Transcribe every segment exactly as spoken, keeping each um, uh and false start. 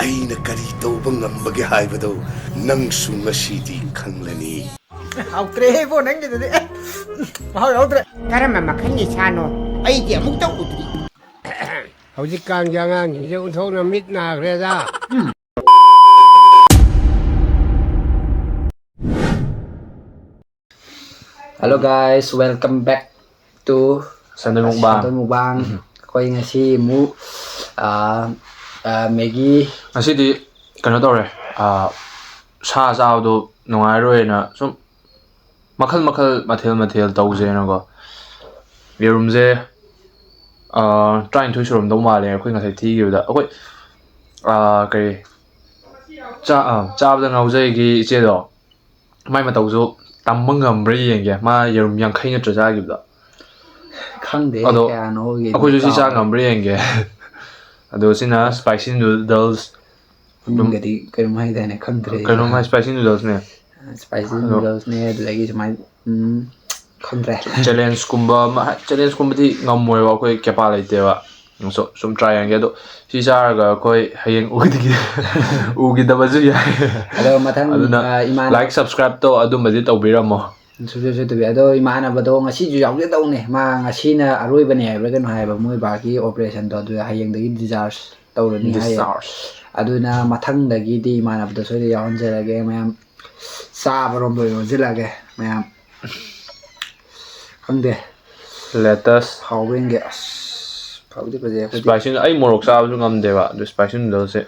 ꯑꯩꯅ ꯀꯔꯤ ꯇꯧꯕ ꯉꯝꯕꯒꯦ ꯍꯥꯏꯕꯗꯨ ꯅꯪꯁꯨ ꯉꯁꯤꯗꯤ ꯈꯪꯂꯅꯤ꯫ ꯍꯥꯎꯇ꯭ꯔꯦꯍꯦ ꯏꯕꯣ, ꯅꯪꯒꯤꯗꯨꯗꯤ꯫ ꯑꯦ, ꯃꯍꯥꯎ ꯌꯥꯎꯗ꯭ꯔꯦ꯫ ꯀꯔꯝꯕ ꯃꯈꯜꯒꯤ ꯁꯥꯅꯣ? ꯑꯩꯗꯤ ꯑꯃꯨꯛꯇ ꯎꯗ꯭ꯔꯤ꯫ ꯍꯧꯖꯤꯛꯀꯥꯟꯒꯤ ꯑꯉꯥꯡꯁꯤꯡꯁꯦ ꯎꯟꯊꯣꯛꯅ ꯃꯤꯠ ꯅꯥꯈ꯭ꯔꯦꯗ꯫ Hello guys, welcome back to Sunday Mukbang. Sunday Mukbang. ꯑꯩꯈꯣꯏ ꯉꯁꯤ ꯑꯃꯨꯛ ꯑꯥ, ꯑꯥ, ꯃꯦꯒꯤ꯫ ꯉꯁꯤꯗꯤ ꯀꯩꯅꯣ ꯇꯧꯔꯦ, ꯑꯥ, ꯁꯥ ꯆꯥꯕꯗꯣ ꯅꯨꯡꯉꯥꯏꯔꯣꯏꯅ ꯁꯨꯝ ꯃꯈꯜ ꯃꯈꯜ, ꯃꯊꯦꯜ ꯃꯊꯦꯜ ꯇꯧꯁꯦꯅꯀꯣ꯫ ꯌꯦꯔꯨꯝꯁꯦ, ꯑꯥ, ꯇꯔꯥꯅꯤꯊꯣꯏ ꯁꯨꯔꯝꯗꯧ ꯃꯥꯜꯂꯦ ꯑꯩꯈꯣꯏ ꯉꯁꯥꯏ ꯊꯤꯈꯤꯕꯗ꯫ ꯑꯩꯈꯣꯏ, ꯑꯥ, ꯀꯔꯤ, ꯆꯥ-, ꯑꯥ, ꯆꯥꯕꯗ ꯉꯥꯎꯖꯩꯒꯤ ꯏꯆꯦꯗꯣ, ꯃꯥꯏ ꯃꯇꯧꯁꯨ ꯇꯝꯕ ꯉꯝꯕ꯭ꯔꯥ ꯌꯦꯡꯒꯦ꯫ ꯃꯥ ꯌꯦꯔꯨꯝ ꯌꯥꯡꯈꯩ ꯅꯠꯇ꯭ꯔ ꯆꯥꯈꯤꯕꯗꯣ? ꯈꯪꯗꯦ ꯑꯗꯣ ꯀꯌꯥꯅꯣꯒꯤ ꯑꯩꯈꯣꯏꯁꯨ ꯁꯤ ꯆꯥ ꯀꯥꯎꯔꯦ꯫ ꯉꯝꯕ꯭ꯔꯥ ꯌꯦꯡꯒꯦ꯫ ꯑꯗꯣ ꯁꯤꯅ spicy noodles꯫ ꯃꯃꯤꯡꯒꯗꯤ ꯀꯩꯅꯣꯝ ꯍꯥꯏꯗꯥꯏꯅꯦ, ꯈꯪꯗ꯭ꯔꯦ꯫ ꯀꯩꯅꯣꯝ ꯍꯥꯏ, spicy noodlesꯅꯦ꯫ Spicy ꯑꯗꯣ noodlesꯅꯦ, ꯑꯗꯨꯗꯒꯤ ꯁꯨꯃꯥꯏꯅ, ꯎꯝ, ꯈꯪꯗ꯭ꯔꯦ꯫ Challengeꯀꯨꯝꯕ ꯑꯃ, challengeꯀꯨꯝꯕꯗꯤ ꯉꯝꯃꯣꯏꯕ, ꯑꯩꯈꯣꯏ ꯀꯦꯄꯥ ꯂꯩꯇꯦꯕ꯫ ꯁꯨꯝ, ꯁꯨꯝ try ꯌꯦꯡꯒꯦ꯫ ꯑꯗꯣ ꯁꯤ ꯆꯥꯔꯒ ꯑꯩꯈꯣꯏ ꯍꯌꯦꯡ ꯎꯈꯤꯗ-, ꯎꯈꯤꯗꯕꯁꯨ ꯌꯥꯏ꯫ ꯑꯗꯣ ꯃꯊꯪ, ꯑꯗꯨꯅ ꯑ, ꯏꯃꯥꯟ- like, subscribeꯇꯣ ꯑꯗꯨꯝꯕꯗꯤ ꯇꯧꯕꯤꯔꯝꯃꯣ꯫ ꯁꯨꯡꯁꯣꯏ ꯁꯣꯏꯗꯕꯤ꯫ ꯑꯗꯣ ꯏꯃꯥꯟꯅꯕꯗꯣ ꯉꯁꯤꯁꯨ ꯌꯥꯎꯖꯗꯧꯅꯦ꯫ ꯃꯥ ꯉꯁꯤꯅ ꯑꯔꯣꯏꯕꯅꯦ ꯍꯥꯏꯕ꯭ꯔꯥ ꯀꯩꯅꯣ ꯍꯥꯏꯌꯦꯕ, ꯃꯣꯏ ꯕꯥꯒꯤ operationꯗꯣ꯫ ꯑꯗꯨ ꯍꯌꯦꯡꯗꯒꯤ discharge ꯇꯧꯔꯅꯤ ꯍꯥꯏꯌꯦ꯫ Discharge꯫ ꯑꯗꯨꯅ ꯃꯊꯪꯗꯒꯤꯗꯤ ꯏꯃꯥꯟꯅꯕꯗꯣ ꯁꯣꯏꯗꯅ ꯌꯥꯎꯍꯟꯖꯔꯒꯦ꯫ ꯃꯌꯥꯝ ꯆꯥꯕꯔꯣꯝꯗ ꯑꯣꯏꯅ ꯑꯣꯟꯁꯤꯜꯂꯛꯑꯒꯦ꯫ ꯃꯌꯥꯝ ꯈꯪꯗꯦ꯫ Lettuce꯫ ꯍꯥꯎꯕ ꯌꯦꯡꯒꯦ꯫ ꯑꯁ, ꯐꯕꯨꯗꯤ ꯐꯖꯩ ꯑꯩꯈꯣꯏꯗꯤ꯫ Spicy noodle ꯑꯩ ꯃꯣꯔꯣꯛ ꯆꯥꯕꯁꯨ ꯉꯝꯗꯦꯕ, ꯑꯗꯨ spicy noodleꯁꯦ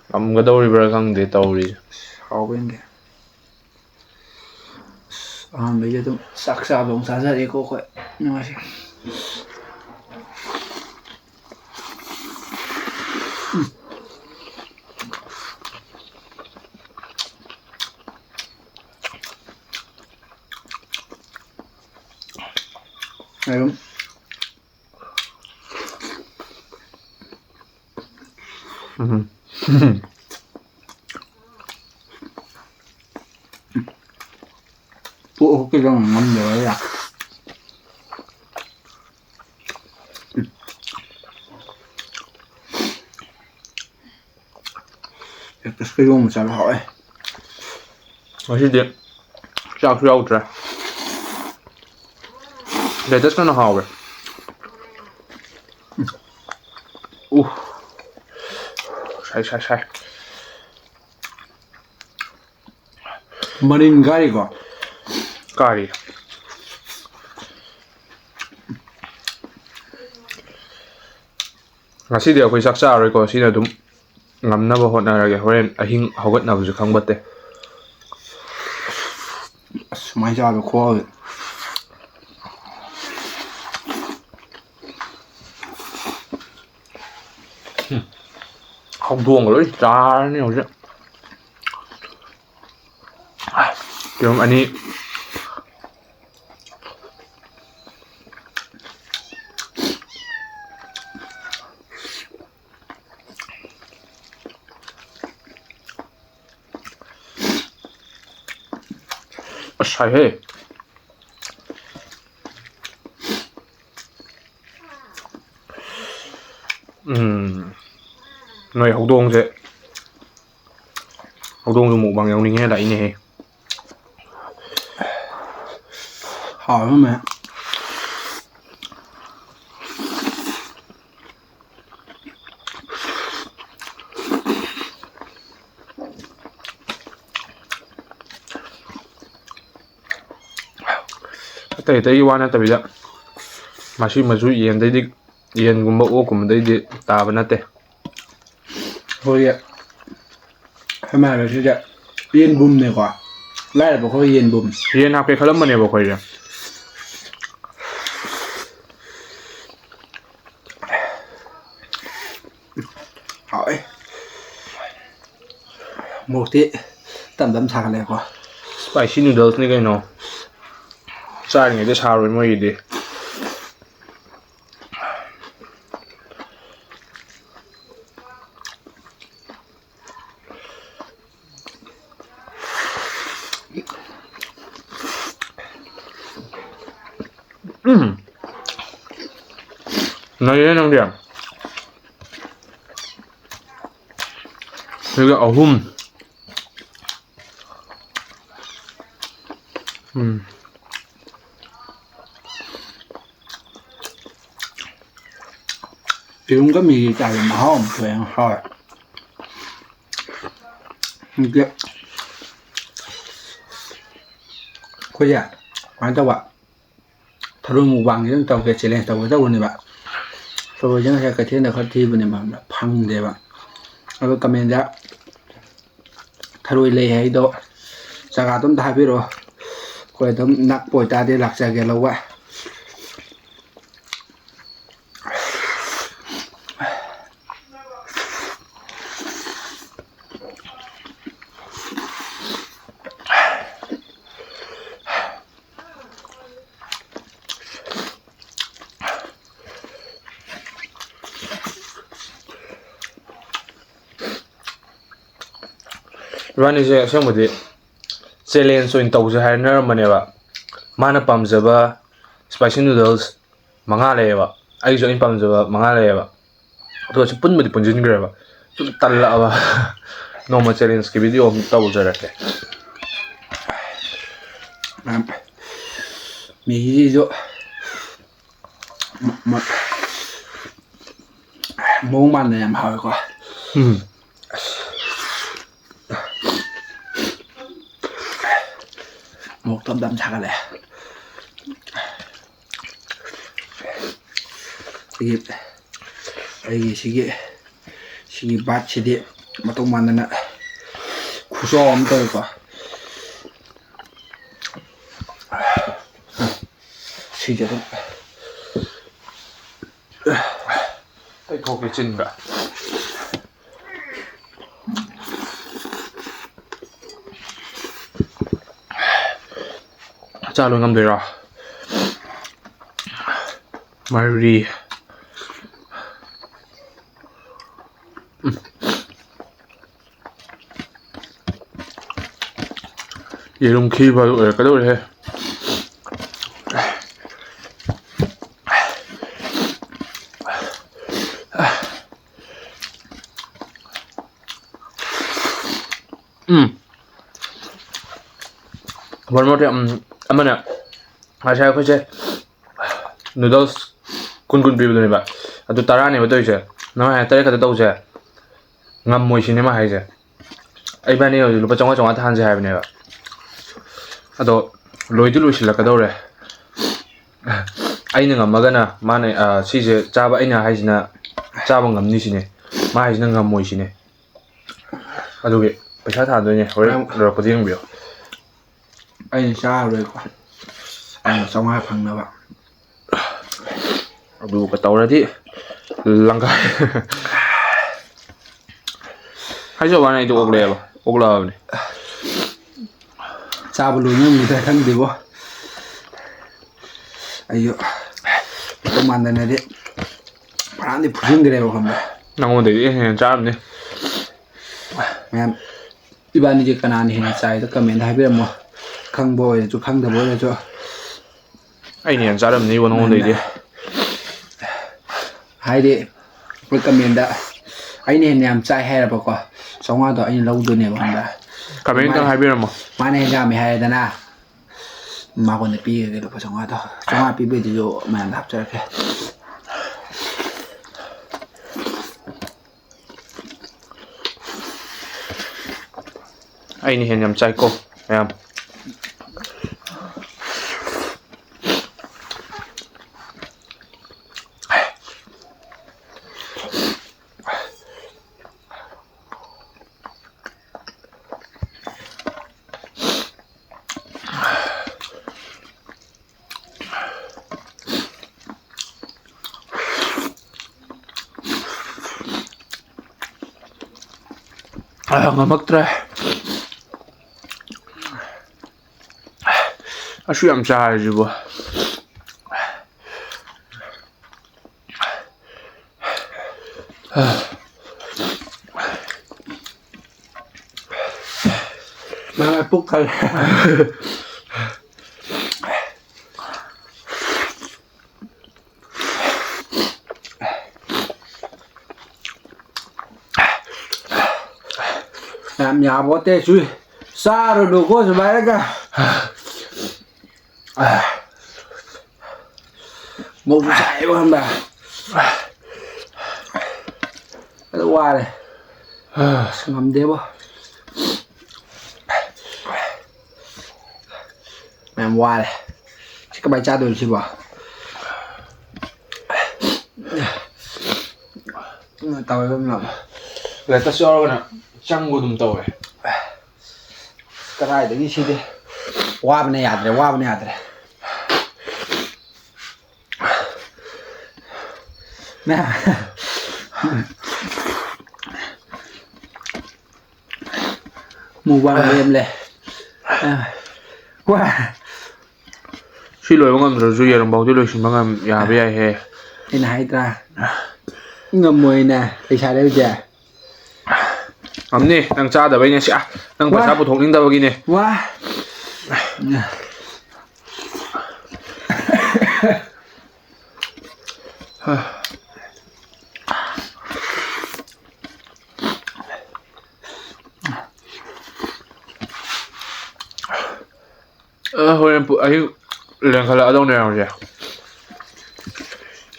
ꯉꯝꯒꯗꯧꯔꯤꯕ꯭ꯔꯥ ꯈꯪꯗꯦ ꯇꯧꯔꯤꯁꯦ꯫ ꯍꯥꯎꯕ ꯌꯦꯡꯒꯦ꯫ ꯑꯁ, ꯑꯍꯥꯟꯕꯩꯗꯤ ꯑꯗꯨꯝ ꯆꯥꯛ ꯆꯥꯕ ꯑꯃꯨꯛ ꯆꯥꯖꯔꯦꯀꯣ ꯑꯩꯈꯣꯏ꯫ ꯅꯨꯡꯉꯥꯏꯁꯦ꯫ ꯑꯗꯨꯝ ꯎꯝ꯫ ꯄꯨꯛ ꯍꯧꯒꯠꯄꯤꯗꯣ ꯉꯝꯗꯕ ꯑꯩꯔ꯫ ꯀꯦꯛꯇꯁꯀ ꯏꯔꯣꯝꯕ ꯆꯥꯕ ꯍꯥꯎꯋꯦ꯫ ꯉꯁꯤꯗꯤ ꯆꯥꯛꯁꯨ ꯌꯥꯎꯗ꯭ꯔꯦ꯫ ꯂꯦꯇꯁꯀꯅ ꯍꯥꯎꯋꯦ꯫ ꯎ꯫ ꯁꯥꯏ, ꯁꯥꯏ, ꯁꯥꯏ꯫ ꯃꯅꯤꯟ ꯀꯥꯔꯤꯀꯣ? ꯀꯥꯔꯤ꯫ ꯉꯁꯤꯗꯤ ꯑꯩꯈꯣꯏ ꯆꯥꯛ ꯆꯥꯔꯔꯣꯏꯀꯣ꯫ ꯁꯤꯅ ꯑꯗꯨꯝ ꯉꯝꯅꯕ ꯍꯣꯠꯅꯔꯒꯦ꯫ ꯍꯣꯔꯦꯟ ꯑꯍꯤꯡ ꯍꯧꯒꯠꯅꯕꯁꯨ ꯈꯪꯕ ꯅꯠꯇꯦ꯫ ꯑꯁ, ꯁꯨꯃꯥꯏꯅ ꯆꯥꯕ ꯈꯨꯍꯥꯎꯗꯤ꯫ ꯍꯧꯗꯣꯡꯒ ꯂꯣꯏ ꯆꯥꯔꯅꯤ ꯍꯧꯖꯤꯛ꯫ ꯌꯦꯔꯨꯝ ꯑꯅꯤ꯫ ꯑꯁ, ꯁꯥꯏꯍꯦ꯫ ꯎꯝ, ꯅꯣꯏ ꯍꯧꯗꯣꯡꯁꯦ, ꯍꯧꯗꯣꯡꯁꯨ mukbang ꯌꯥꯎꯅꯤꯡꯉꯦ ꯂꯥꯛꯏꯅꯦꯍꯦ꯫ ꯍꯥꯎꯔꯝꯃꯦ꯫ ꯑꯇꯩ ꯑꯇꯩꯒꯤ ꯋꯥ ꯅꯠꯇꯕꯤꯗ, ꯃꯁꯤ ꯃꯆꯨ ꯌꯦꯟꯗꯩꯗꯤ, ꯌꯦꯟꯒꯨꯝꯕ ꯑꯣꯛꯀꯨꯝꯕꯗꯩꯗꯤ ꯇꯥꯕ ꯅꯠꯇꯦ꯫ ꯑꯩꯈꯣꯏꯒꯤ ꯁꯝꯅ ꯍꯥꯏꯔꯕꯗ ꯁꯤꯁꯦ ꯌꯦꯟꯕꯨꯝꯅꯦꯀꯣ, ꯂꯥꯏꯔꯕ ꯑꯩꯈꯣꯏ ꯌꯦꯟꯕꯨꯝ꯫ ꯌꯦꯟ ꯍꯥꯞꯀꯦ ꯈꯜꯂꯝꯕꯅꯦꯕ ꯑꯩꯈꯣꯏꯁꯦ꯫ ꯍꯥꯎꯋꯦ꯫ ꯃꯣꯔꯣꯛꯇꯤ ꯇꯞ ꯇꯞ ꯁꯥꯒꯠꯂꯛꯑꯦꯀꯣ꯫ Spicy noodlesꯅꯤ ꯀꯩꯅꯣ꯫ ꯆꯥꯔꯤꯉꯩꯗ ꯁꯥꯔꯣꯏ ꯃꯣꯏꯒꯤꯗꯤ꯫ ꯎꯝ꯫ ꯅꯩꯔꯦ ꯅꯪꯗꯤ꯫ ꯁꯤꯒ ꯑꯍꯨꯝ꯫ ꯎꯝ꯫ ꯌꯦꯔꯨꯝꯒ ꯃꯤꯒꯤ ꯆꯥꯕ ꯃꯍꯥꯎ ꯑꯃ ꯊꯣꯛꯑꯦ, ꯍꯥꯎꯋꯦ꯫ ꯍꯧꯖꯤꯛꯇꯤ ꯑꯩꯈꯣꯏꯁꯦ ꯀꯃꯥꯏꯅ ꯇꯧꯕ? ꯊꯔꯣꯏ ꯃꯨꯛꯕꯥꯡꯁꯦ ꯑꯗꯨꯝ ꯇꯧꯒꯦ, challenge ꯇꯧꯒꯦ ꯇꯧꯕꯅꯦꯕ꯫ ꯊꯔꯣꯏꯁꯦ ꯉꯁꯥꯏ ꯀꯩꯊꯦꯜꯗ ꯈꯔ ꯊꯤꯕꯅꯦꯕ, ꯐꯪꯗꯦꯕ꯫ ꯑꯗꯣ comment ꯊꯔꯣꯏ ꯂꯩ ꯍꯥꯏꯗꯣ ꯖꯒꯥꯗꯣ ꯑꯝꯇ ꯍꯥꯏꯕꯤꯔꯛꯑꯣ, ꯑꯩꯈꯣꯏ ꯑꯗꯨꯝ ꯅꯛꯄ ꯑꯣꯏꯇꯥꯔꯗꯤ ꯂꯥꯛꯆꯒꯦ ꯂꯧꯕ꯫ ꯏꯕꯥꯅꯤꯁꯦ ꯑꯁꯦꯡꯕꯗꯤ challenge ꯑꯣꯏꯅ ꯇꯧꯁꯦ ꯍꯥꯏꯅꯔꯝꯕꯅꯦꯕ꯫ ꯃꯥꯅ ꯄꯥꯝꯖꯕ spicy noodles ꯃꯉꯥ ꯂꯩꯌꯦꯕ, ꯑꯩꯁꯨ ꯑꯩꯅ ꯄꯥꯝꯖꯕ ꯃꯉꯥ ꯂꯩꯌꯦꯕ꯫ ꯑꯗꯨꯒ ꯁꯨꯝ ꯄꯨꯟꯕꯨꯗꯤ ꯄꯨꯟꯁꯤꯟꯈ꯭ꯔꯦꯕ, ꯁꯨꯝ ꯇꯜꯂꯛꯑꯕ꯫ ꯅꯣꯡꯃ challengeꯀꯤ video ꯑꯃ ꯇꯧꯖꯔꯛꯀꯦ꯫ ꯃꯦꯒꯤꯁꯤꯁꯨ ꯃ-, ꯃ-, ꯃꯑꯣꯡ ꯃꯥꯟꯗꯅ ꯌꯥꯝ ꯍꯥꯎꯋꯦꯀꯣ꯫ ꯎꯝ꯫ ꯃꯣꯔꯣꯛꯇꯣ ꯌꯥꯝ ꯁꯥꯒꯠꯂꯦ꯫ ꯁꯤꯒꯤ, ꯑꯩꯒꯤ ꯁꯤꯒꯤ, ꯁꯤꯒꯤ ꯕꯥꯠꯁꯤꯗꯤ ꯃꯇꯧ ꯃꯥꯟꯗꯅ ꯈꯨꯆꯥꯎ ꯑꯃ ꯇꯧꯋꯦꯀꯣ꯫ ꯁꯤꯁꯦ ꯑꯗꯨꯝ ꯇꯩꯊꯣꯛꯀꯦ ꯆꯤꯟꯒ꯫ ꯆꯥ ꯂꯣꯏ ꯉꯝꯗꯣꯏꯔꯣ? ꯃꯔꯤ꯫ ꯌꯦꯔꯨꯝ ꯈꯤꯕ ꯑꯣꯏꯔꯛꯀꯗꯧꯔꯦꯍꯦ꯫ ꯎꯝ꯫ One more thing, ꯎꯝ, ꯑꯃꯅ ꯉꯁꯥꯏ ꯑꯩꯈꯣꯏꯁꯦ noodles ꯀꯨꯟ ꯀꯨꯟ ꯄꯤꯕꯗꯨꯅꯦꯕ, ꯑꯗꯨ ꯇꯔꯥꯅꯦꯕ ꯇꯧꯔꯤꯁꯦ꯫ ꯅꯪ ꯍꯥꯏ ꯇꯔꯦꯠ ꯈꯛꯇ ꯇꯧꯁꯦ, ꯉꯝꯃꯣꯏ ꯁꯤꯅꯦ ꯃꯥ ꯍꯥꯏꯁꯦ꯫ ꯏꯕꯥꯅꯤ ꯍꯧꯖꯤꯛ ꯂꯨꯄꯥ ꯆꯥꯝꯃꯉꯥ ꯆꯥꯝꯃꯉꯥ ꯊꯥꯍꯟꯁꯦ ꯍꯥꯏꯕꯅꯦꯕ꯫ ꯑꯗꯣ ꯂꯣꯏꯗꯤ ꯂꯣꯏꯁꯤꯜꯂꯛꯀꯗꯧꯔꯦ꯫ ꯑꯩꯅ ꯉꯝꯃꯒꯅ ꯃꯥꯅ, ꯑ, ꯁꯤꯁꯦ ꯆꯥꯕ, ꯑꯩꯅ ꯍꯥꯏꯁꯤꯅ ꯆꯥꯕ ꯉꯝꯅꯤ ꯁꯤꯅꯦ, ꯃꯥ ꯍꯥꯏꯁꯤꯅ ꯉꯝꯃꯣꯏ ꯁꯤꯅꯦ꯫ ꯑꯗꯨꯒꯤ ꯄꯩꯁꯥ ꯊꯥꯗꯣꯏꯅꯦ, ꯍꯣꯔꯦꯟ ꯂꯣꯏꯔꯛꯄꯗ ꯌꯦꯡꯕꯤꯌꯣ꯫ ꯑꯩꯅ ꯆꯥꯔꯔꯣꯏꯀꯣ, ꯑꯩꯅ ꯆꯥꯝꯃꯉꯥ ꯐꯪꯅꯕ꯫ ꯑꯗꯨꯒ ꯇꯧꯔꯗꯤ ꯂꯪꯒꯥꯏ꯫ ꯍꯥꯏꯖꯕ ꯋꯥꯅꯤ, ꯑꯩꯗꯤ ꯑꯣꯛꯂꯛꯑꯦꯕ, ꯑꯣꯛꯂꯛꯑꯕꯅꯤ꯫ ꯆꯥꯕ ꯂꯣꯏ ꯉꯝꯈꯤꯗ꯭ꯔꯥ ꯈꯪꯗꯦꯕꯣ꯫ ꯑꯩꯁꯨ ꯃꯇꯧ ꯃꯥꯟꯗꯅꯗꯤ ꯐꯅꯌꯥꯝꯗꯤ ꯐꯨꯖꯤꯟꯈ꯭ꯔꯦꯕ, ꯈꯪꯕ꯭ꯔꯥ? ꯅꯉꯣꯟꯗꯒꯤ ꯍꯦꯟꯅ ꯆꯥꯔꯝꯅꯤ꯫ ꯃꯌꯥꯝ, ꯏꯕꯥꯅꯤꯁꯦ ꯀꯅꯥꯅ ꯍꯦꯟꯅ ꯆꯥꯏꯗꯣ comment ꯍꯥꯏꯕꯤꯔꯝꯃꯣ, ꯈꯪꯕ ꯑꯣꯏꯔꯁꯨ ꯈꯪꯗꯕ ꯑꯣꯏꯔꯁꯨ꯫ ꯑꯩꯅ ꯍꯦꯟꯅ ꯆꯥꯔꯝꯅꯤꯕꯣ ꯅꯉꯣꯟꯗꯩꯗꯤ꯫ ꯍꯥꯏꯗꯤ ꯑꯩꯈꯣꯏ commentꯗ ꯑꯩꯅ ꯍꯦꯟꯅ ꯌꯥꯝ ꯆꯥꯏ ꯍꯥꯏꯔꯕꯀꯣ, ꯆꯥꯝꯃꯉꯥꯗꯣ ꯑꯩꯅ ꯂꯧꯗꯣꯏꯅꯦꯕ, ꯈꯪꯕ꯭ꯔꯥ? Comment ꯇꯪ ꯃꯥꯅ, ꯍꯥꯏꯕꯤꯔꯝꯃꯣ꯫ ꯃꯥꯅ ꯍꯦꯟꯅ ꯌꯥꯝꯃꯦ ꯍꯥꯏꯔꯦꯗꯅ, ꯃꯉꯣꯟꯗ ꯄꯤꯔꯒꯦ ꯂꯨꯄꯥ ꯆꯥꯝꯃꯉꯥꯗꯣ꯫ ꯆꯥꯝꯃꯉꯥ ꯄꯤꯕꯩꯗꯨꯁꯨ ꯃꯌꯥꯝꯗ ꯍꯥꯞꯆꯔꯛꯀꯦ꯫ ꯑꯩꯅ ꯍꯦꯟꯅ ꯌꯥꯝ ꯆꯥꯏꯀꯣ ꯃꯌꯥꯝ꯫ ꯑ, ꯉꯝꯃꯛꯇ꯭ꯔꯦ꯫ ꯑꯁꯨ ꯌꯥꯝ ꯆꯥꯔꯁꯤꯕꯣ꯫ ꯃꯥ ꯄꯨꯛ ꯊꯜꯂꯦ꯫ ꯌꯥꯝ ꯌꯥꯕꯣꯠꯇꯦ ꯁꯨꯏ꯫ ꯆꯥꯔꯨꯅꯨꯀꯣ ꯁꯨꯃꯥꯏꯅꯒ꯫ ꯃꯧꯁꯨ ꯁꯥꯏꯕ ꯈꯪꯕ꯭ꯔꯥ? ꯑꯗꯨ ꯋꯥꯔꯦ꯫ ꯑꯁ, ꯉꯝꯗꯦꯕꯣ꯫ ꯃꯌꯥꯝ ꯋꯥꯔꯦ꯫ ꯁꯤ ꯀꯃꯥꯏꯅ ꯆꯥꯗꯣꯏꯅꯣ ꯁꯤꯕꯣ? ꯇꯧꯋꯦꯕ ꯃꯌꯥꯝ꯫ ꯂꯦꯇꯁ ꯌꯥꯎꯔꯒꯅ ꯆꯪꯕ ꯑꯗꯨꯝ ꯇꯧꯋꯦ꯫ ꯀꯗꯥꯏꯗꯒꯤ ꯁꯤꯗꯤ? ꯋꯥꯕꯅ ꯌꯥꯗ꯭ꯔꯦ, ꯋꯥꯕꯅ ꯌꯥꯗ꯭ꯔꯦ꯫ ꯃꯨꯛꯕꯥꯡ ꯂꯦꯝꯂꯦ꯫ ꯋꯥ꯫ ꯁꯤ ꯂꯣꯏꯕ ꯉꯝꯗ꯭ꯔꯁꯨ ꯌꯦꯔꯨꯝ ꯐꯥꯎꯗꯤ ꯂꯣꯏꯁꯤꯟꯕ ꯉꯝ-, ꯌꯥꯕ ꯌꯥꯏꯍꯦ꯫ ꯑꯩꯅ ꯍꯥꯏꯗ꯭ꯔꯥ? ꯉꯝꯃꯣꯏꯅ ꯂꯩꯁꯥꯔꯦ ꯍꯧꯖꯤꯛ꯫ ꯉꯝꯅꯤ, ꯅꯪ ꯆꯥꯗꯕꯩꯅꯦ꯫ ꯁꯤ, ꯑ, ꯅꯪ ꯄꯩꯁꯥ ꯋꯥ꯫ ꯄꯨꯊꯣꯛꯅꯤꯡꯗꯕꯒꯤꯅꯦ꯫ ꯋꯥ꯫ ꯑ, ꯍꯣꯔꯦꯟ ꯄꯨ-, ꯑꯍꯤꯡ ꯂꯦꯡꯈꯠꯂꯛꯑꯗꯧꯅꯦ ꯍꯧꯖꯤꯛ꯫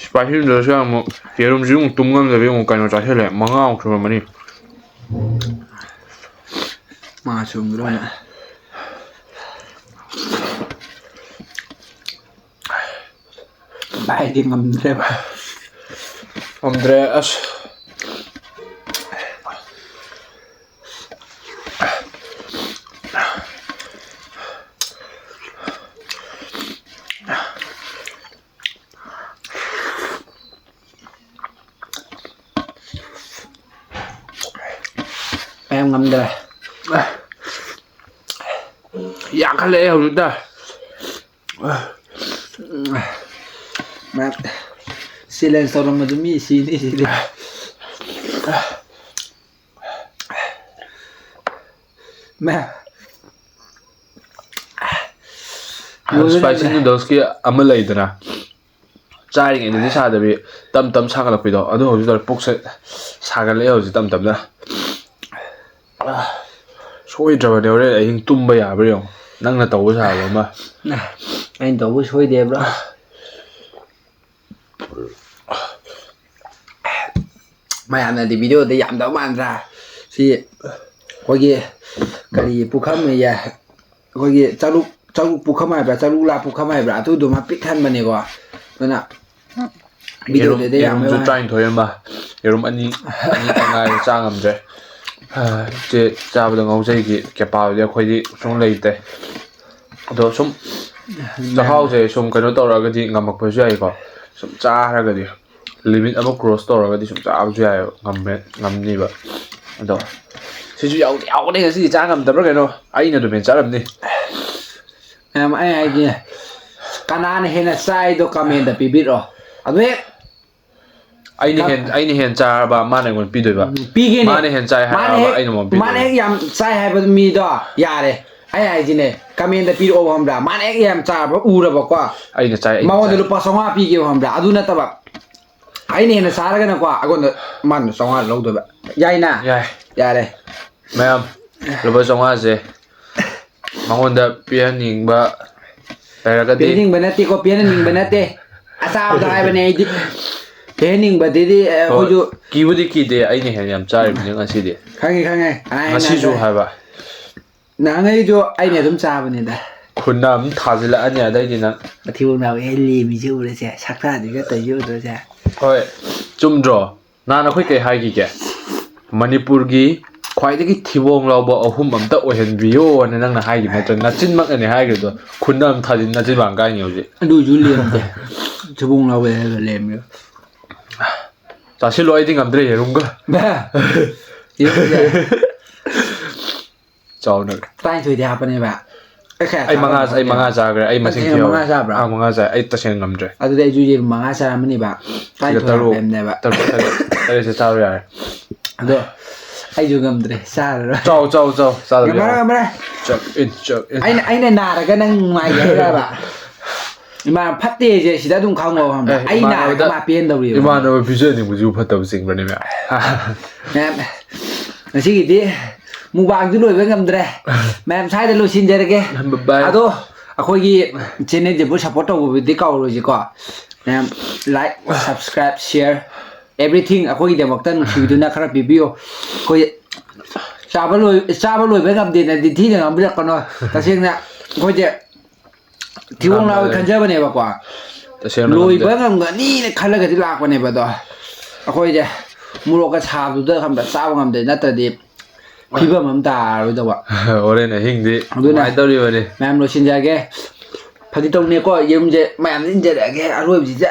Spicy noodles ꯁꯨ ꯑꯃꯨꯛ, ꯌꯦꯔꯨꯝꯁꯤꯁꯨ ꯑꯃꯨꯛ ꯇꯨꯝ ꯉꯝꯗꯕꯤ ꯑꯃꯨꯛ ꯀꯩꯅꯣ ꯆꯥꯁꯤꯜꯂꯦ, ꯃꯉꯥꯃꯨꯛ ꯁꯨꯔꯝꯃꯅꯤ꯫ ꯃꯉꯥ ꯁꯨꯔꯝꯒꯗ꯭ꯔꯣꯅꯦ? ꯚꯥꯏꯗꯤ ꯉꯝꯗ꯭ꯔꯦꯕ꯫ ꯉꯝꯗ꯭ꯔꯦ, ꯑꯁ꯫ ꯃꯌꯥꯝ ꯉꯝꯗ꯭ꯔꯦ꯫ ꯌꯥꯡꯈꯠꯂꯛꯑꯦ ꯍꯧꯖꯤꯛꯇ꯫ ꯃꯌꯥꯝ challenge ꯇꯧꯔꯝꯕꯗꯨ ꯃꯤ ꯁꯤꯅꯤ ꯁꯤꯗꯤ꯫ ꯃꯌꯥꯝ꯫ Spicy noodles ꯀꯤ ꯑꯃ ꯂꯩꯗꯅ, ꯆꯥꯔꯤꯉꯩꯗꯗꯤ ꯁꯥꯗꯕꯤ ꯇꯞ ꯇꯞ ꯁꯥꯒꯠꯂꯛꯄꯤꯗꯣ, ꯑꯗꯨ ꯍꯧꯖꯤꯛ ꯇꯧꯔꯦ꯫ ꯄꯨꯛꯁꯦ ꯁꯥꯒꯠꯂꯛꯑꯦ ꯍꯧꯖꯤꯛ ꯇꯞ ꯇꯞꯅ꯫ ꯁꯣꯏꯗ꯭ꯔꯕꯅꯦ, ꯍꯣꯔꯦꯟ ꯑꯍꯤꯡ ꯇꯨꯝꯕ ꯌꯥꯕ꯭ꯔꯥ ꯌꯦꯡꯉꯣ, ꯅꯪꯅ ꯇꯧꯕ ꯁꯥꯕ ꯑꯃ꯫ ꯑꯩꯅ ꯇꯧꯕ ꯁꯣꯏꯗꯦꯕ꯭ꯔꯣ? ꯃꯌꯥꯝꯅꯗꯤ ꯚꯤꯗꯤꯑꯣꯗ ꯌꯥꯝꯗꯕ ꯃꯥꯟꯗ꯭ꯔꯥ? ꯁꯤ ꯑꯩꯈꯣꯏꯒꯤ ꯀꯔꯤ ꯄꯨꯈꯝ ꯑꯌꯦ, ꯑꯩꯈꯣꯏꯒꯤ ꯆꯔꯨꯛ ꯆꯔꯨꯛ ꯄꯨꯈꯝ ꯍꯥꯏꯕ꯭ꯔꯥ, ꯆꯔꯨꯛꯂꯥ ꯄꯨꯈꯝ ꯍꯥꯏꯕ꯭ꯔꯥ, ꯑꯗꯨꯗꯨꯃ ꯄꯤꯛ ꯊꯟꯕꯅꯦꯀꯣ꯫ ꯑꯗꯨꯅ ꯌꯦꯔꯨꯝ ꯚꯤꯗꯤꯑꯣꯗꯗꯤ ꯌꯥꯝꯕꯩ ꯌꯦꯔꯨꯝꯁꯨ ꯋꯥꯅꯤ꯫ ꯇꯔꯥꯅꯤꯊꯣꯏ ꯑꯃ, ꯌꯦꯔꯨꯝ ꯑꯅꯤ ꯑꯅꯤ ꯈꯛ ꯉꯥꯏꯔꯦ, ꯆꯥ ꯉꯝꯗ꯭ꯔꯦ꯫ ꯏꯆꯦ ꯆꯥꯕꯗ ꯉꯥꯎꯖꯩꯒꯤ ꯀꯦꯄꯥꯕꯨꯗꯤ ꯑꯩꯈꯣꯏꯗꯤ ꯁꯨꯝ ꯂꯩꯇꯦ꯫ ꯑꯗꯣ ꯁꯨꯝ ꯆꯥꯛꯈꯥꯎꯁꯦ ꯁꯨꯝ ꯀꯩꯅꯣ ꯇꯧꯔꯛꯑꯒꯗꯤ ꯉꯝꯃꯛꯄꯁꯨ ꯌꯥꯏꯀꯣ꯫ ꯁꯨꯝ ꯆꯥꯔꯒꯗꯤ ꯂꯤꯃꯤꯠ ꯑꯃ ꯀ꯭ꯔꯣꯁ ꯇꯧꯔꯒꯗꯤ ꯁꯨꯝ ꯆꯥꯕꯁꯨ ꯌꯥꯏꯑꯕ, ꯉꯝꯃꯦ, ꯉꯝꯅꯤꯕ꯫ ꯑꯗꯣ ꯁꯤꯁꯨ ꯌꯥꯎꯗꯤ ꯌꯥꯎꯒꯅꯤ, ꯉꯁꯤꯗꯤ ꯆꯥ ꯉꯝꯗꯕ꯭ꯔꯥ ꯀꯩꯅꯣ, ꯑꯩꯅ ꯑꯗꯨꯝ ꯍꯦꯟ ꯆꯥꯔꯝꯅꯤ꯫ ꯃꯌꯥꯝ ꯑꯩ ꯍꯥꯏꯒꯦ, ꯀꯅꯥꯅ ꯍꯦꯟꯅ ꯆꯥꯏꯗꯣ ꯀꯃꯦꯟꯗ ꯄꯤꯕꯤꯔꯛꯑꯣ꯫ ꯑꯗꯨ ꯍꯦꯛ ꯑꯩꯅ ꯍꯦꯟ ꯑꯩꯅ ꯍꯦꯟ ꯆꯥꯔꯕ ꯃꯥꯅ ꯑꯩꯉꯣꯟꯗ ꯄꯤꯗꯣꯏꯕ꯫ ꯄꯤꯒꯦꯅꯦ꯫ ꯃꯥꯅ ꯍꯦꯟ ꯆꯥꯏ ꯃꯥꯅ ꯍꯥꯏꯔꯕ ꯍꯦꯛ- ꯑꯩꯅ ꯑꯃꯨꯛ ꯃꯥꯅ ꯄꯤꯗꯣꯏꯕ꯫ ꯍꯦꯛ ꯌꯥꯝ ꯆꯥꯏ ꯍꯥꯏꯕ ꯃꯤꯗꯣ ꯌꯥꯔꯦ꯫ ꯑꯩ ꯍꯥꯏꯁꯤꯅꯦ, ꯀꯃꯦꯟꯗ ꯄꯤꯔꯛꯑꯣ ꯈꯪꯕ꯭ꯔꯥ? ꯃꯥꯅ ꯍꯦꯛ ꯌꯥꯝ ꯆꯥꯕ ꯎꯔꯕꯀꯣ, ꯑꯩꯅ ꯆꯥꯏ, ꯑꯩꯅ ꯃꯉꯣꯟꯗ ꯆꯥꯏ꯫ ꯂꯨꯄꯥ ꯆꯥꯝꯃꯉꯥ ꯄꯤꯒꯦꯕ ꯈꯪꯕ꯭ꯔꯥ? ꯑꯗꯨ ꯅꯠꯇꯕ, ꯑꯩꯅ ꯍꯦꯟꯅ ꯆꯥꯔꯒꯅꯀꯣ, ꯑꯩꯉꯣꯟꯗ ꯃꯥꯅ ꯆꯥꯝꯃꯉꯥ ꯂꯧꯗꯣꯏꯕ꯫ ꯌꯥꯏꯅ? ꯌꯥꯏ꯫ ꯌꯥꯔꯦ꯫ ꯃꯌꯥꯝ, ꯂꯨꯄꯥ ꯆꯥꯝꯃꯉꯥꯁꯦ ꯃꯉꯣꯟꯗ ꯄꯤꯍꯟꯅꯤꯡꯕ ꯂꯩꯔꯒꯗꯤ ꯄꯤꯍꯟꯅꯤꯡꯕ ꯅꯠꯇꯦꯀꯣ, ꯄꯤꯍꯟꯅꯤꯡꯕ ꯅꯠꯇꯦ꯫ ꯑꯆꯥꯕꯗꯣ ꯍꯥꯏꯕꯅꯦ ꯑꯩꯗꯤ꯫ ꯄꯤꯍꯟꯅꯤꯡꯕꯗꯤ ꯑꯩꯈꯣꯏꯁꯨ ꯀꯤꯕꯨꯗꯤ ꯀꯤꯗꯦ, ꯑꯩꯅ ꯍꯦꯟꯅ ꯌꯥꯝ ꯆꯥꯔꯤꯕꯅꯤ ꯉꯁꯤꯗꯤ꯫ ꯈꯪꯉꯦ, ꯈꯪꯉꯦ꯫ ꯀꯅꯥ ꯍꯦꯟꯅ ꯉꯁꯤꯁꯨ ꯆꯥꯏ? ꯍꯥꯏꯕ꯫ ꯅꯍꯥꯟꯉꯩꯁꯨ ꯑꯩꯅ ꯑꯗꯨꯝ ꯆꯥꯕꯅꯤꯗ꯫ ꯈꯨꯟꯅ ꯑꯃꯨꯛ ꯊꯥꯖꯤꯜꯂꯛꯑꯅꯤ ꯑꯗꯩꯗꯤ ꯅꯪ꯫ ꯃꯊꯤꯕꯣꯡ ꯅꯥꯕ ꯍꯦꯛ ꯂꯦꯝꯃꯤꯁꯦ ꯎꯔꯁꯦ, ꯁꯛꯇꯥꯗꯨꯒ ꯇꯧꯔꯤꯁꯦ ꯎꯗ꯭ꯔꯣꯁꯦ? ꯍꯣꯏ, ꯆꯨꯝꯗ꯭ꯔꯣ? ꯅꯍꯥꯟ ꯑꯩꯈꯣꯏ ꯀꯩ ꯍꯥꯏꯈꯤꯒꯦ? ꯃꯅꯤꯄꯨꯔꯒꯤ ꯈ꯭ꯋꯥꯏꯗꯒꯤ ꯊꯤꯕꯣꯡ ꯂꯥꯎꯕ ꯑꯍꯨꯝ ꯑꯝꯇ ꯑꯣꯏꯍꯟꯕꯤꯌꯣꯅ ꯅꯪꯅ ꯍꯥꯏꯈꯤꯕ ꯅꯠꯇ꯭ꯔꯣ? ꯅꯆꯤꯟꯃꯛꯅꯅꯦ ꯍꯥꯏꯈ꯭ꯔꯤꯗꯣ꯫ ꯈꯨꯟꯗ ꯑꯃ ꯊꯥꯖꯤꯟ, ꯅꯆꯤꯟꯕꯥꯡ ꯀꯥꯏꯅꯤ ꯍꯧꯖꯤꯛ꯫ ꯑꯗꯨꯁꯨ ꯂꯦꯝꯗꯦ꯫ ꯊꯤꯕꯣꯡ ꯂꯥꯎꯕ ꯍꯥꯏꯔꯒ ꯂꯦꯝꯃꯦ꯫ ꯆꯥꯁꯤꯜꯂꯣ, ꯑꯩꯗꯤ ꯉꯝꯗ꯭ꯔꯦ ꯌꯦꯔꯨꯝꯒ꯫ ꯕꯥ, ꯌꯦꯔꯨꯝꯁꯦ ꯆꯥꯎꯅ꯫ ꯇꯔꯥꯅꯤꯊꯣꯏꯗꯤ ꯍꯥꯞꯄꯅꯦꯕ꯫ ꯑꯩ ꯀꯌꯥ ꯑꯩ ꯃꯉꯥ ꯆꯥꯕ ꯑꯩ ꯃꯉꯥ ꯉꯝꯗꯦ꯫ ꯆꯥꯈ꯭ꯔꯦ꯫ ꯑꯩ ꯃꯁꯤꯡ ꯅꯪ ꯊꯤꯍꯧꯔꯦ꯫ ꯃꯉꯥ ꯆꯥꯕ꯭ꯔꯥ? ꯑꯥ, ꯃꯉꯥ ꯆꯥꯏ꯫ ꯑꯩ ꯇꯁꯦꯡꯅ ꯉꯝꯗ꯭ꯔꯦ꯫ ꯑꯗꯨꯗꯤ ꯑꯩꯁꯨ ꯌꯦꯔꯨꯝ ꯃꯉꯥ ꯆꯥꯔꯝꯃꯅꯤꯕ꯫ ꯁꯤꯒ ꯇꯔꯥꯅꯤꯊꯣꯏ ꯇꯔꯨꯛ꯫ ꯍꯥꯞꯄꯦꯕꯅꯦꯕ꯫ ꯁꯤꯒ ꯇꯔꯨꯛ, ꯇꯔꯦꯠꯁꯦ ꯆꯥꯕ ꯌꯥꯔꯦ꯫ ꯑꯗꯣ ꯑꯩꯁꯨ ꯉꯝꯗ꯭ꯔꯦ, ꯆꯥꯔꯔꯣꯏ꯫ ꯆꯥꯎ, ꯆꯥꯎ, ꯆꯥꯎ꯫ ꯆꯥꯗꯕ ꯉꯝꯃꯔꯣꯏ, ꯌꯥꯔꯦ꯫ ꯉꯝꯃꯔꯣꯏ꯫ Chug in, chug in. ꯑꯩꯅ, ꯑꯩꯅ ꯅꯥꯔꯒ ꯅꯪ ꯅꯨꯡꯉꯥꯏꯒꯦ ꯍꯥꯏꯔꯕ? ꯏꯃꯥ ꯐꯠꯇꯦꯁꯦ ꯁꯤꯗ ꯑꯗꯨꯝ ꯈꯪꯉꯣ, ꯈꯪꯕ꯭ꯔꯥ? ꯑꯦ, ꯑꯩ ꯅꯥꯔꯒ ꯏꯃꯥꯟꯅꯕꯗ, ꯃꯥ ꯄꯦꯟꯗꯧꯔꯤꯕ꯫ ꯏꯃꯥꯟꯅꯕ ꯄꯤꯖꯅꯤꯡꯕꯁꯤꯕꯨ ꯐꯠꯇꯕ ꯆꯤꯡꯕ꯭ꯔꯅꯦ, ꯃꯌꯥꯝ? ꯃꯌꯥꯝ, ꯉꯁꯤꯒꯤꯗꯤ ꯃꯨꯛꯕꯥꯡꯗꯤ ꯂꯣꯏꯕ ꯉꯝꯗ꯭ꯔꯦ꯫ ꯃꯌꯥꯝ ꯁ꯭ꯋꯥꯏꯗ ꯂꯣꯏꯁꯤꯟꯖꯔꯒꯦ꯫ Bye. ꯑꯗꯣ ꯑꯩꯈꯣꯏꯒꯤ ꯆꯦꯅꯦꯜꯁꯤꯕꯨ ꯁꯞꯄꯣꯔꯠ ꯇꯧꯕꯕꯨꯗꯤ ꯀꯥꯎꯔꯣꯏꯁꯤꯀꯣ꯫ ꯃꯌꯥꯝ ꯂꯥꯏꯛ, ꯁꯕꯁꯀ꯭ꯔꯥꯏꯕ, ꯁꯤꯌꯔ, ꯑꯦꯕ꯭ꯔꯤꯊꯤꯡ ꯑꯩꯈꯣꯏꯒꯤꯗꯃꯛꯇ ꯅꯨꯡꯁꯤꯕꯤꯗꯨꯅ ꯈꯔ ꯄꯤꯕꯤꯌꯨ꯫ ꯑꯩꯈꯣꯏ ꯆꯥꯕ ꯂꯣꯏ-, ꯆꯥꯕ ꯂꯣꯏꯕ ꯉꯝꯗꯦꯅꯗꯤ ꯊꯤꯅ ꯉꯥꯡꯕꯤꯔꯛꯀꯅꯣ꯫ ꯇꯁꯦꯡꯅ ꯑꯩꯈꯣꯏꯁꯦ ꯊꯤꯕꯣꯡ ꯂꯥꯎꯋꯦ ꯈꯟꯖꯕꯅꯦꯕꯀꯣ꯫ ꯇꯁꯦꯡꯅ ꯂꯣꯏꯕ ꯉꯝꯗꯦ꯫ ꯉꯝꯒꯅꯤꯅ ꯈꯜꯂꯒꯗꯤ ꯂꯥꯛꯄꯅꯦꯕ ꯑꯗꯣ꯫ ꯑꯩꯈꯣꯏꯁꯦ ꯃꯣꯔꯣꯛꯀ ꯁꯥꯕꯗꯨꯗ ꯈꯪꯕ꯭ꯔꯥ, ꯆꯥꯕ ꯉꯝꯗꯦ, ꯅꯠꯇ꯭ꯔꯗꯤ ꯐꯤꯕꯝ ꯑꯃ ꯇꯥꯔꯔꯣꯏꯗꯧꯕ꯫ ꯍꯣꯔꯦꯟ ꯑꯍꯤꯡꯗꯤ ꯑꯗꯨꯅ ꯀꯃꯥꯏꯅ ꯇꯧꯔꯤꯕꯅꯤ? ꯃꯌꯥꯝ ꯂꯣꯏꯁꯤꯟꯖꯔꯒꯦ꯫ ꯐꯥꯒꯤ ꯇꯧꯅꯦꯀꯣ, ꯌꯦꯔꯨꯝꯁꯦ ꯃꯌꯥꯝꯗ ꯏꯟꯖꯔꯛꯑꯒꯦ ꯑꯔꯣꯏꯕꯁꯤꯗ꯫